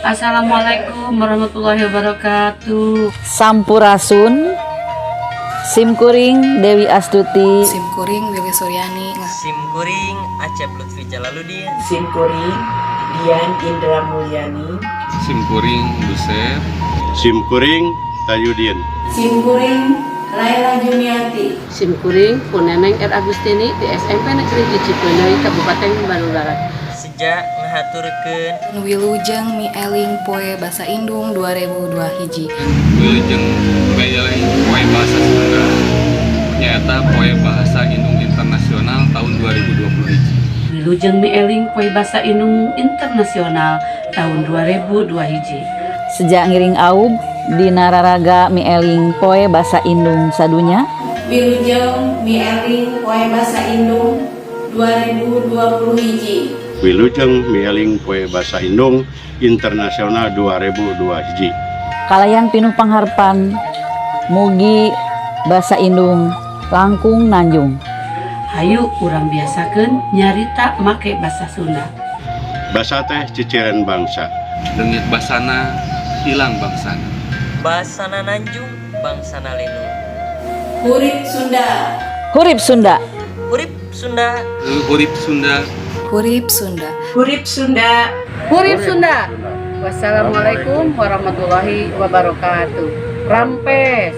Assalamualaikum warahmatullahi wabarakatuh. Sampurasun. Sim kuring Dewi Astuti. Sim kuring Willy Suryani. Sim kuring Acep Lutfi Jalaluddin. Sim kuring Dian Indra Mulyani. Sim kuring Buset. Sim kuring Tayudin. Sim kuring Laila Jumiati. Sim kuring Puneneng R. Agustini di SMP Negeri 1 Cipeundeuy, Kabupaten Bandung Barat. Seja ngahaturkeun. Wilujeng Mieling Poe Basa Indung 2002 hiji. Wilujeng Mieling Poe Bahasa Sunda, nyaeta Poe Bahasa Indung Internasional tahun 2020 hiji. Wilujeng Mieling Poe Basa Indung Internasional tahun 2002 hiji. Seja ngiring aub dina raraga Mieling Poe Basa Indung sadunya. Wilujeng Mieling Poe Basa Indung 2020 hiji. Wilujeng Mieling Poe Basa Indung Internasional 2002 hiji. Kalayan pinuh pangharpan, mugi basa Indung langkung nanjung. Hayu urang biasakeun nyarita make basa Sunda. Basa teh ciciren bangsa. Leungit basana, hilang bangsana. Basana nanjung, bangsana lindung. Hurip Sunda. Hurip Sunda. Hurip Sunda. Hurip Sunda. Hurip Sunda. Hurip Sunda. Hurip Sunda. Wassalamualaikum warahmatullahi wabarakatuh. Rampes.